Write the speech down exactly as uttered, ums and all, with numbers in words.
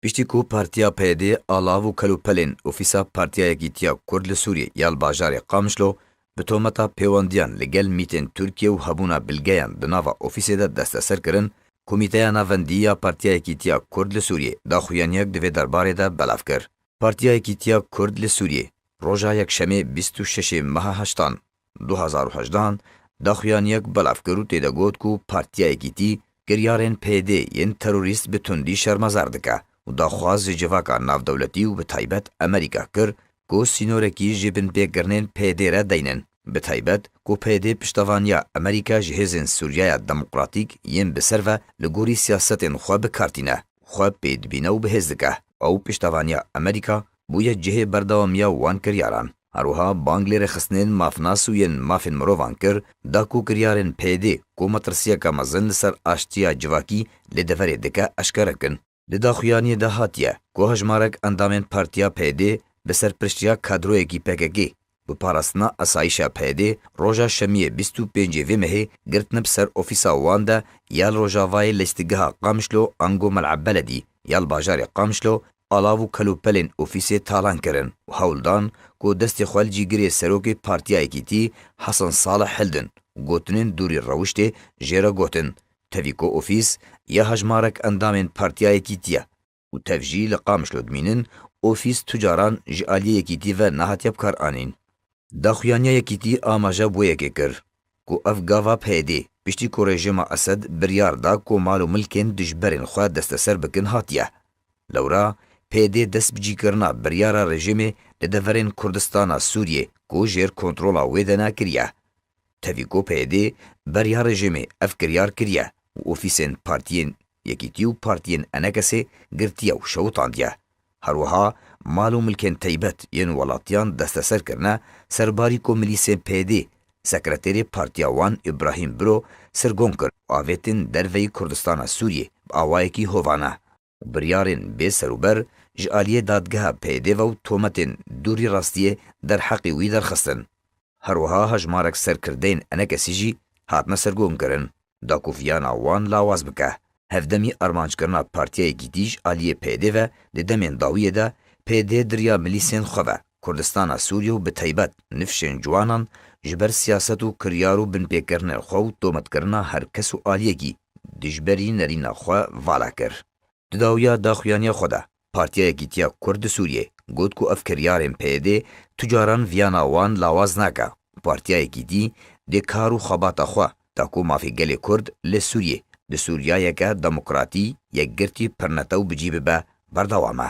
Piştî ku Partiya P Y D alav û kelûpelên Ofîsa Partiya Yekîtiya Kurd li Sûriyê ya li bajarê Qamişlo bi tometa pêwendiyan li gel mîtên Tirkiye û hebûna bilgeyan di nava ofîsê de desteser kirin, Komîteya Navendî ya Partiya Yekîtiya Kurd li Sûriyê daxuyaniyek di vê derbarê de belav kir. Partiya Yekîtiya Kurd li Sûriyê roja Yekşemê bîst û şeş meha heştan du hezar û hejdehan daxuyaniyek belav kir û tê de got ku Partiya Yekîtî kiryarên P Y D yên terorîst bi tundî şermezar dike û daxwaz ji civaka navdewletî û bi taybet Amerîka kir ku sînorekî ji binpêkirinên P Y D re deynin. Bi taybet ku P Y D piştevaniya Amerîka ji hêzên Sûriyeya Demokratîk yên bi ser ve li gorî siyasetên xwe bi kar tîne, xwe pê dibîne û bi hêz dike. Ew piştevaniya Amerîka bûye cihê berdewamiya wan kiryaran. Her wiha bang lê rêxistinên mafnas û yên mafên mirovan kir, da ku kiryarên P Y D ku metirsiyeke mezin li ser aştiya civakî li deverê dike eşkere kin. Di daxuyaniyê de hatiye ku hejmarek endamên Partiya P Y D bi serpirştiya kadroyekî P K K bi parastina esayîşa P Y D roja Şemiyê bîst û pêncê vê mehê girtine bi ser ofîsa wan de ya li rojavayê lîstigeha Qamişlo ango Mel'a Beledî ya li bajarê Qamişlo alav û kelûpelên ofîsê talan kirin û hewl dan ku destê xwe li cîgirê serokê Partiya Yekîtî Hesen Salih hildin û gotinên dûrî rewiştê jê re gotin. Tevî ku ofîs ya hejmarek endamên Partiya Yekîtî ye û tev jî li Qamişlo dimînin, ofîs tu caran ji aliyê Yekîtî ve nehatiye bikaranîn. Daxuyaniya Yekîtî amaje bi wê yekê kir ku ev gava P Y D piştî ku rejîma Esed biryar da ku mal û milkên dijberên xwe desteser bikin hatiye. Lewra P Y D dest bi cîkirina biryara rejîmê li deverên Kurdistana Sûriyê ku jêr kontrola wê de ne kiriye. Tevî ku P Y D beriya rejîmê ev kiryar kiriye û ofîsên partiyên Yekîtî û partiyên E N K S'ê girtiye û şewitandiye. Her wiha mal û milkên teybet yên welatiyan desteser kirine, serbarî ku milîsên P Y D sekreterê partiya wan Îbrahîm Biro sirgom kir û avêtin derveyî Kurdistana Sûriyê bi awayekî hovane û biryarên bê serûber ji aliyê dadgeha P Y D ve û tometên dûrî rastiyê derheqê wî derxistin. Her wiha hejmarek serkirdeyên E N K S'î jî hatine sirgomkirin, da ku viyana wan lawaz bike. Hevdemî armanckirina Partiya Yekîtî ji aliyê P Y D ve di demên dawiyê de P Y D di riya milîsên xwe ve Kurdistana Sûriyê û bi taybet nifşên ciwanan ji ber siyaset û kiryar û binpêkirinên xwe û tometkirina her kes û aliyekî dijberî nerîna xwe vala kir. Di dawiya daxuyaniya xwe de, Partiya Yekîtiya Kurd di Sûriyê got ku ev kiryarên P Y D tu caran viyana wan lawaz nake û Partiya Yekîtî dê kar û xebata xwe da ku mafê gelê Kurd li Sûriyê di Sûriyayeke demokratî, yekgirtî, pirnetew bi cî bibe, berdewam e.